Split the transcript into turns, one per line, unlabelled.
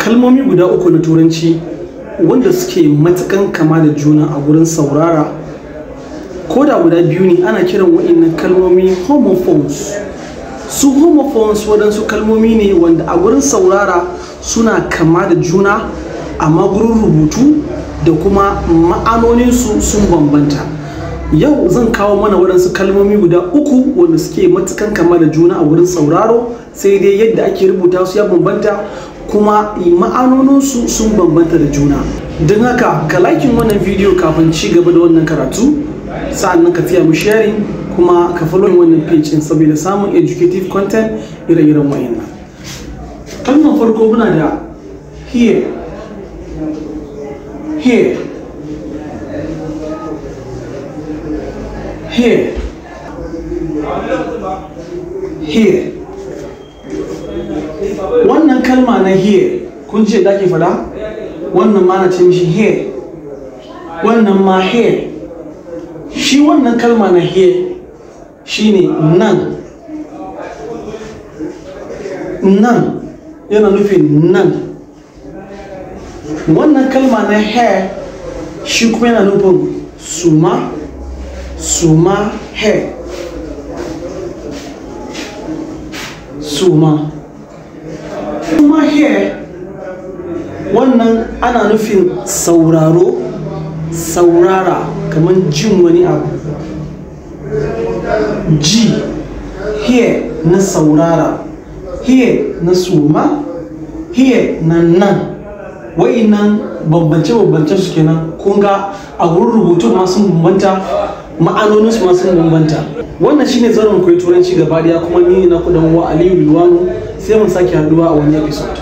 Kalmomi guda uku na Turanci wanda suke matukan kama da juna a gurin saurara, ko da guda biyu ne, ana kiran wa'innan kalmomi homophones. Su homophones waɗansu kalmomi ne wanda a gurin saurara suna kama da juna, amma gurin rubutu da kuma ma'anoninsu sun bambanta. Yau zan kawo mana waɗansu kalmomi guda uku wanda suke matukan kama da juna a wurin sauraro, sai dai yadda ake rubuta su ya bambanta kuma ma'anoninsu sun bambanta da juna. Don haka ka likin wannan bidiyo kafin ci gaba da wannan karatu, sa'annan ka taya mu sharing kuma ka follow wannan page din saboda samun educative content ire-iren wayannan. Kalmar farko muna da here, here, here, here. Wannan kalma na here, kun ce da ake fada? Wannan ma na ce mishi here, wannan ma here. Shi wannan kalma na here shine nan. Nan yana nufin nan. Wannan kalma na hair shi kuma yana nufin suma, suma hair, suma. Kuma hair wannan ana nufin sauraro, saurara, kamar jin wani abu. Ji, hear na saurara, hear na suma, hear na nan. Wa'innan bambance-bambance su kenan. Kun ga a wurin rubutun ma sun bambanta, ma'anonin su ma sun bambanta. Wannan shine zaron koyi Turanci gaba daya, kuma ni na ku dan uwa Aliyu Lilwanu. Sai mun sake haduwa a wani episode.